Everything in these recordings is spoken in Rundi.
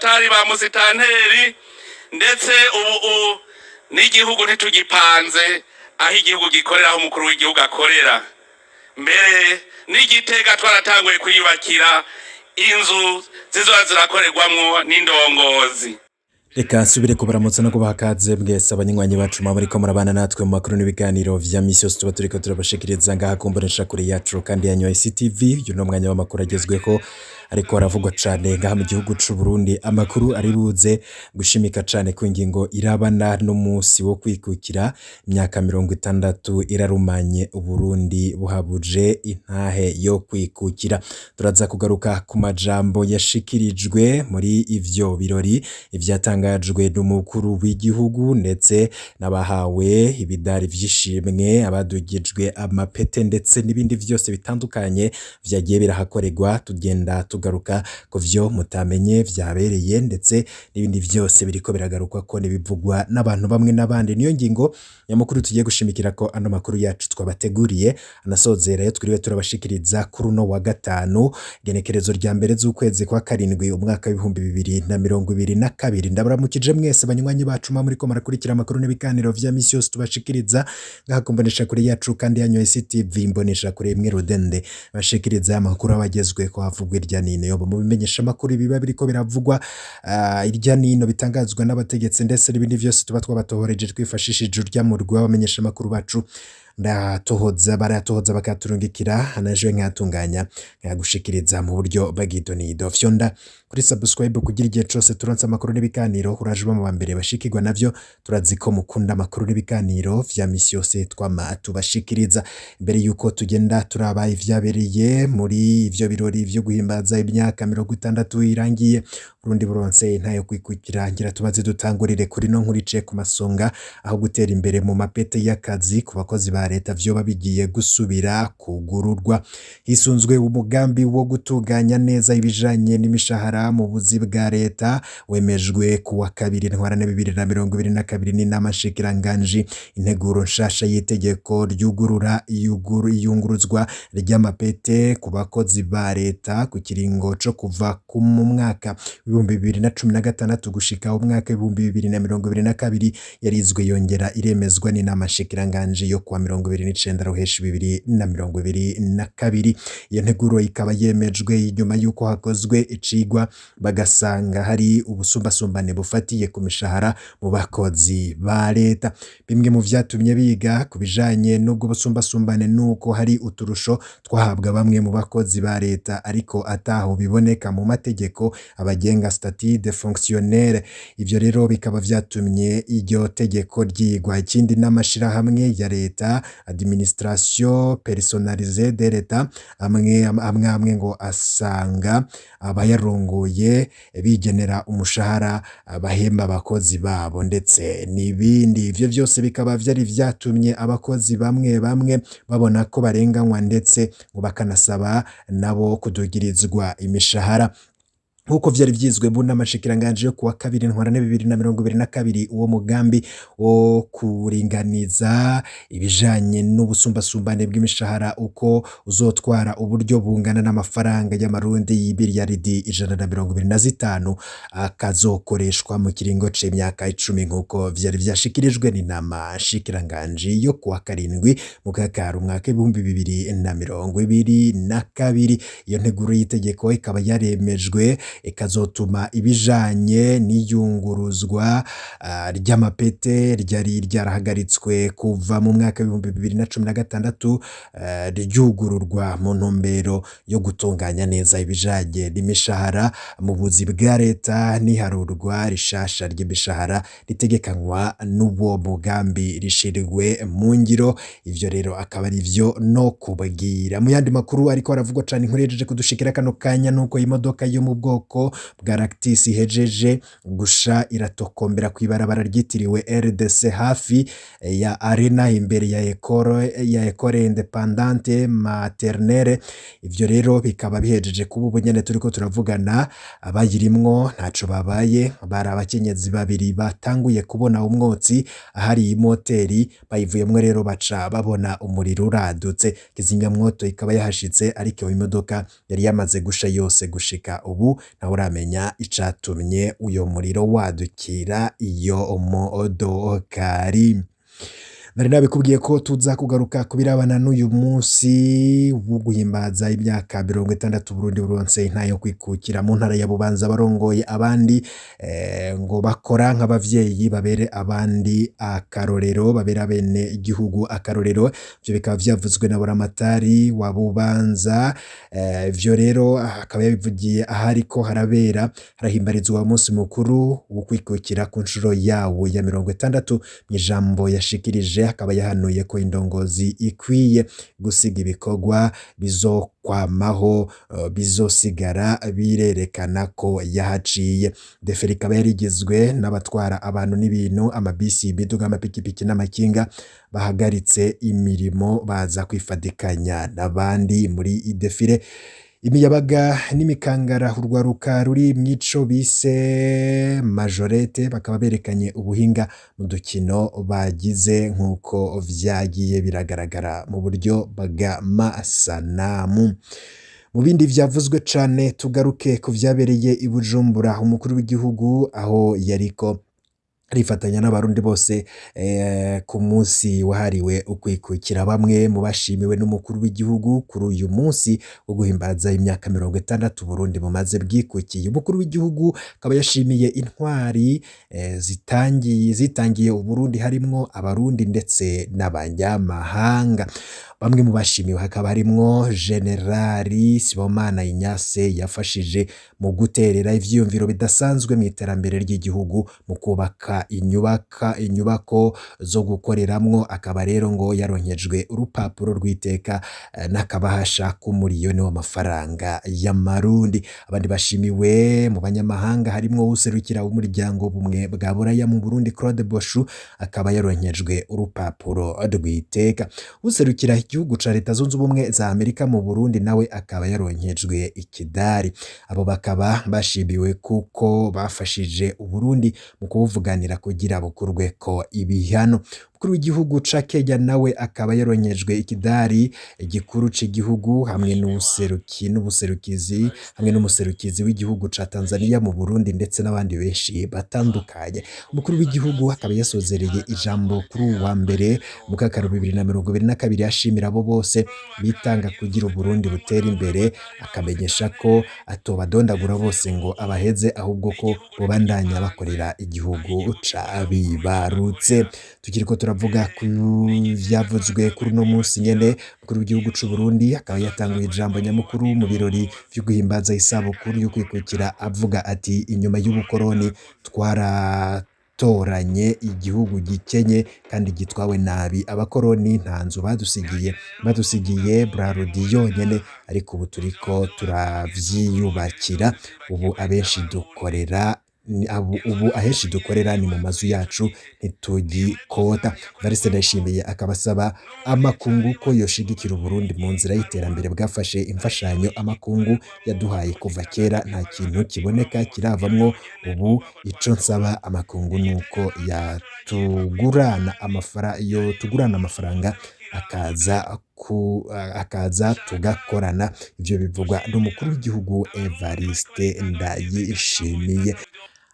buramatari, ba musitanteri, ndetse ubu n'igihugu ntitugipanze aho igihugu gikorera, aho umukuru w'igihugu akorera. Mbere n'Igitega twaratanguye kwiyubakira inzu zizoba zirakorerwamwo n'indongozi. Reka nsubire kubaramutsa no kubaha kaze mwese abanywanyi bacu mwaba muriko murabana natwe mu makuru n'ibiganiro vya misi yose tuba turiko turabashikiriza ngaha ku mboneshakure yacu kandi yanyu ICTV. Uyu ni umwanya w'amakuru agezweho ariko aravugwa cane ngaha mu gihugu c'u Burundi. Amakuru ari buze gushimika cane ku ngingo irabana n'umunsi wo kwikukira, imyaka 60 irarumanye Uburundi buhabuje intahe yo kwikukira. Turaza kugaruka ku majambo yashikirijwe muri ivyo birori, ivyatangajwe n'umukuru w'igihugu, ndetse n'abahawe ibidari vy'ishimwe, abadugijwe amapete, ndetse n'ibindi vyose bitandukanye vyagiye birahakorerwa. Tugenda tugaruka ku vyo mutamenye vyabereye, ndetse n'ibindi vyose biriko biragarukwa ko n'ibivugwa n'abantu bamwe n'abandi. Niyo ngingo nyamukuru tugiye gushimikira ko ano makuru yacu twabateguriye anasozera yo twiriwe turabashikiriza kuri uno wa gatanu, igenekerezo rya 1 z'ukwezi kwa 7, umwaka w'2022. Ndabaramukije mwese banywanyi bacu muba muriko murakurikira amakuru n'ibiganiro vya misi yose tubashikiriza ngaha ku mboneshakure yacu kandi yanyu ICTV, imboneshakure imwe rudende bashikiriza amakuru aba agezweko havugwa irya nino. Yoba mu bimenyesha amakuru biba biriko biravugwa irya nino, bitangazwa n'abategetsi, ndetse n'ibindi vyose tuba twabatohoreje twifashishije urya murwi w'abamenyesha amakuru bacu ndatohoza, baratohoza bakaturungikira, anaje nkatunganya nkagushikiriza mu buryo bw'idonido. Fyonda kuri subscribe kugira igihe cose turonse amakuru n'ibiganiro uraje uba mu ba mbere bashikirwa navyo. Turazi ko mukunda amakuru n'ibiganiro vya misi yose twama tubashikiriza. Imbere yuko tugenda turaba ivyabereye muri ivyo birori vyo guhimbaza imyaka 60 irangiye Burundi buronse intahe yo kwikukira, ngira tubaze dutangurire kuri no nkuru iciye ku masonga, aho gutera imbere mu mapete y'akazi ku bakozi ba leta vyoba bigiye gusubira kugururwa. Hisunzwe umugambi wo gutunganya neza ibijanye n'imishahara mu buzi bwa leta wemejwe ku wa 2 Ntwarante 2022 n'inama nshikiranganji. Integuro nshasha y'itegeko ryugurura iyunguruzwa ry'amapete ku bakozi ba leta ku kiringo co kuva ku mu mwaka 2016 gushika umwaka w'2022 yarizwe yongera iremezwa n'inama nshikiranganji yo kuwa 29 Ruheshi 2022. Iyo nteguro ikaba yemejwe inyuma y'uko hakozwe icigwa, bagasanga hari ubusumbasumbane bufatiye ku mishahara mu bakozi ba leta. Bimwe mu vyatumye biga ku bijanye n'ubwo busumbasumbane nuko hari uturusho twahabwa bamwe mu bakozi ba leta ariko ataho biboneka mu mategeko abagenga, statut de fonctionnaire. Ivyo rero bikaba vyatumye iryo tegeko ryigwa. Ikindi n'amashirahamwe ya leta, administration personnalisée de l'État, amwe amwe amwe ngo asanga abayarongoye bigenera umushahara bahemba abakozi babo, ndetse n'ibindi. Ivyo vyose bikaba vyari vyatumye abakozi bamwe bamwe babona ko barenganywa, ndetse ngo bakanasaba nabo kudugirizwa imishahara. Nk'uko vyari vyizwe mu nama nshikiranganji yo kuwa 2 Ntwarante 2022, uwo mugambi wo kuringaniza ibijanye n'ubusumbasumbane bw'imishahara uko uzotwara uburyo bungana n'amafaranga y'amarundi y'ibiriyaridi 125, akazokoreshwa mu kiringo c'imyaka 10, nk'uko vyari vyashikirijwe n'inama nshikiranganji yo kuwa 7 Mukakaro umwaka w'2022. Iyo nteguro y'itegeko ikaba yaremejwe, ikazotuma ibijanye n'iyunguruzwa ry'amapete ryari ryarahagaritswe kuva mu mwaka w'2016 ryugururwa mu ntumbero yo gutunganya neza ibijanye n'imishahara mu buzi bwa leta, n'iharurwa rishasha ry'imishahara ritegekanywa n'uwo mugambi rishirwe mu ngiro. Ivyo rero akaba ari vyo no kubwira. Mu yandi makuru ariko aravugwa cane, inkuru ihejeje kudushikira kano kanya nuko imodoka yo mu bwoko bwa Lactis ihejeje gusha iratokombera kw'ibarabara ryitiriwe RDC hafi ya Arena, imbere ya Ecole Independante Maternelle. Ivyo rero bikaba bihejeje kuba ubu nyene turiko turavugana. Abayirimwo ntaco babaye, bari abakenyezi babiri batanguye kubona umwotsi ahari imoteri, bayivuyemwo rero baca babona umuriro uradutse. Kizimyamwoto ikaba yahashitse, ariko imodoka yari yamaze gusha yose. Gushika ubu Ntawuramenya icatumye uyo muriro wadukira iyo modokari. Nari nabikubwiye ko tuza kugaruka ku birabana n'uyu munsi wo guhimbaza imyaka 60 Burundi buronse intahe yo kwikukira. Mu ntara ya Bubanza barongoye abandi ngo bakora nk'abavyeyi babere abandi akarorero, babera bene igihugu akarorero. Ivyo bikaba vyavuzwe na Buramatari wa Bubanza. Ivyo rero akaba yabivugiye ahariko harabera harahimbarizwa umunsi mukuru wo kwikukira ku nshuro yawo ya 60. Mw'ijambo yashikirije akaba yahanuye ko indongozi ikwiye gusiga ibikorwa bizokwamaho, bizosigara birerekana ko yahaciye. Défilé ikaba yarigizwe n'abatwara abantu n'ibintu, amabisi, imiduga, amapikipiki n'amakinga bahagaritse imirimo baza kwifadikanya n'abandi muri défilé. Imiyabaga n'imikangara, urwaruka ruri mw'ico bise majorette, bakaba berekanye ubuhinga mu dukino bagize nk'uko vyagiye biragaragara mu buryo bw'amasanamu. Mu bindi vyavuzwe cane, tugaruke ku vyabereye i Bujumbura. Umukuru w'igihugu aho yariko arifatanya n'abarundi bose ku munsi wahariwe ukwikukira. Bamwe mu bashimiwe n'umukuru w'igihugu kuri uyu munsi wo guhimbaza imyaka 60 Burundi bumaze bwikukiye. Umukuru w'igihugu akaba yashimiye intwari zitangiye zitangiye Uburundi, harimwo abarundi ndetse n'abanyamahanga. Bamwe mu bashimiwe hakaba harimwo Generali Sibomana Ignace yafashije mu guterera ivyiyumviro bidasanzwe mu iterambere ry'igihugu mu kubaka inyubako zo gukoreramwo, akaba rero ngo yaronkejwe urupapuro rw'iteka n'akabahasha k'umuriyoni w'amafaranga y'amarundi. Abandi bashimiwe mu banyamahanga harimwo uwuserukira umuryango w'ubumwe bwa Buraya mu Burundi, Claude Bochu, akaba yaronkejwe urupapuro rw'iteka. Userukira igihugu ca Leta Zunze Ubumwe za Amerika mu Burundi nawe akaba yaronkejwe ikidari. Abo bakaba bashimiwe kuko bafashije Uburundi mu kubuvuganira kugira bukurweko ibihano. Umukuru w'igihugu ca Kenya nawe akaba yaronkejwe ikidari gikuru c'igihugu, hamwe n'ubuseruki n'ubuserukizi hamwe n'umuserukizi w'igihugu ca Tanzania mu Burundi ndetse n'abandi benshi batandukanye. Umukuru w'igihugu akaba yasozereye ijambo kuri uwu wa mbere mu kakaro 2022 ashimira abo bose bitanga kugira Uburundi butere imbere, akamenyesha ko atobadondagura bose ngo abaheze, ahubwo ko bobandanya bakorera igihugu cabibarutse. Tukiriko turavuga ku vyavuzwe kuri uno munsi nyene, umukuru w'igihugu c'u Burundi akaba yatanguye ijambo nyamukuru mu birori vyo guhimbaza isabukuru yo kwikukira avuga ati: "Inyuma y'ubukoroni twaratoranye igihugu gikenye kandi gitwawe nabi. Abakoroni nta nzu badusigiye, badusigiye Brarudi yonyene, ariko ubu turiko turavyiyubakira. Ubu ahenshi dukorera ni mu mazu yacu, ntitugikota." Evariste Ndayishimiye akaba asaba amakungu ko yoshigikira Uburundi mu nzira y'iterambere bwafashe. Imfashanyo amakungu yaduhaye kuva kera nta kintu kiboneka kiravamwo. Ubu ico nsaba amakungu nuko yotugurana amafaranga akaza tugakorana. Ivyo bivugwa n'umukuru w'igihugu Evariste Ndayishimiye.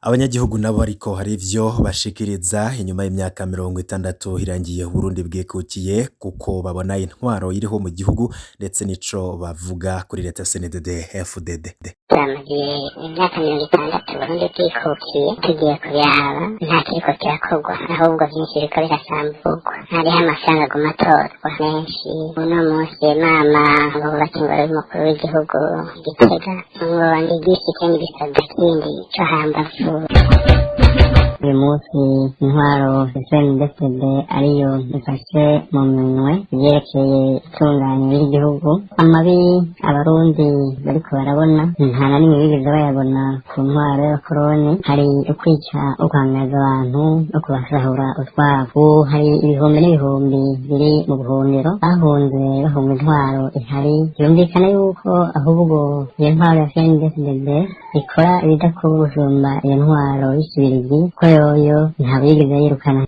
Abanyagihugu nabo ariko hari ivyo bashikiriza inyuma y'imyaka 60 irangiye Uburundi bwikukiye, kuko babona intwaro iriho mu gihugu ndetse n'ico bavuga kuri leta CNDD FDD. Turamaze imyaka 60 Burundi bwikukiye. Tugiye kubiraba, nta kiriko kirakorwa, ahubwo vyinshi biriko birasamburwa. Hariho amafaranga aguma atorwa menshi. Uno munsi mama ngo bubake ingoro y'umukuru w'igihugu Gitega, ngo ndigishike n'igisoda kindi co hambavu. Uyu munsi intwaro CNDD-FDD ariyo ifashe mu minwe ivyerekeye itunganywa ry'igihugu. Amabi abarundi bariko barabona nta na rimwe bigeze bayabona ku ntwaro y'abakoroni. Hari ukwica, ukwangaza abantu no kubasahura utwabo. Hari ibihumbi n'ibihumbi biri mu buhungiro bahunze, bahunga intwaro ihari. Yumvikana yuko ahubwo iyo ntwaro ya CNDD-FDD ikora ibidakorwa gusumba iyo ntwaro y'ikibirigi, ko yoyo ntabwo yigeze yirukana.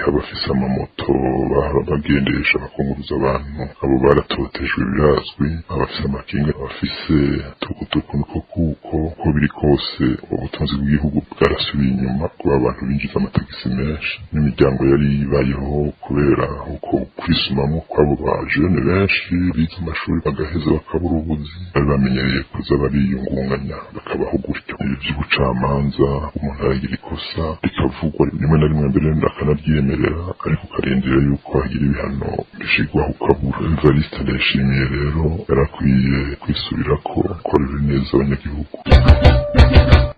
Hariho abafise amamoto bahora bagendesha bakunguruza abantu, abo baratotejwe birazwi. Abafise amakinga, abafise tukutuku, niko kuko uko biri kose ubutunzi bw'igihugu bwarasubiye inyuma kuba abantu binjiza amatagisi menshi n'imiryango yari ibayeho kubera uko kwisumamwo kw'abo bajene benshi bize amashuri bagaheza bakabura ubuzi, bari bamenyereye kuza bariyungunganya bakabaho gutyo. Ivy'ubucamanza, umuntu aragira ikosa rikavugwa rimwe na rimwe, mbere akanaryemerera, ariko ukarindira yuko hagira ibihano bishigwaho ukabura. Evariste Ndayishimiye rero yarakwiye kwisubirako, akorera neza abanyagihugu.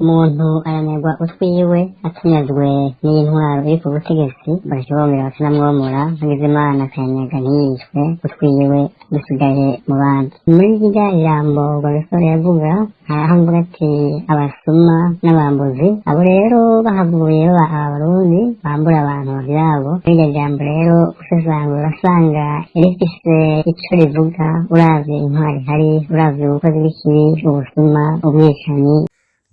Umuntu aranegwa utwiwe atunyazwe n'intwaro iri ku butegetsi, bagaca bongera bakanamwomora. Hagize Imana akayanyaga ntiyicwe, utwiwe dusigaye mu bandi. Muri rya jambo Rwagasore yavuga, hari aho mvuga ati abasuma n'abambuzi, abo rero bahavuye baba Abarundi bambura abantu ivyabo. Muri iryo jambo rero usesangura urasanga rifise ico rivuga, uravye intwaro ihari, uravye ubukozi bw'ikibi, ubusuma, ubwicanyi.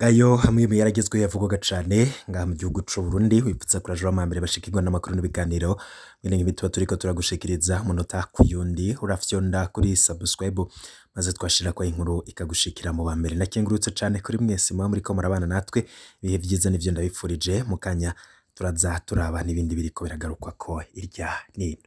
Gayo hamwe mu yaragezwe yavugwaga cane ngaha mu gihugu c'u Burundi. Wipfutsa kuraje wa mbere bashikirwa n'amakuru n'ibiganiro mwene nk'ibi tuba turiko turagushikiriza umunota ku yundi. Urafyonda kuri subscribe maze twashirako inkuru ikagushikira mu ba mbere. Nakengurutse cane kuri mwese muba muriko murabana natwe. Ibihe vyiza nivyo ndabifurije. Mu kanya turaza turaba n'ibindi biriko biragarukwako irya nino.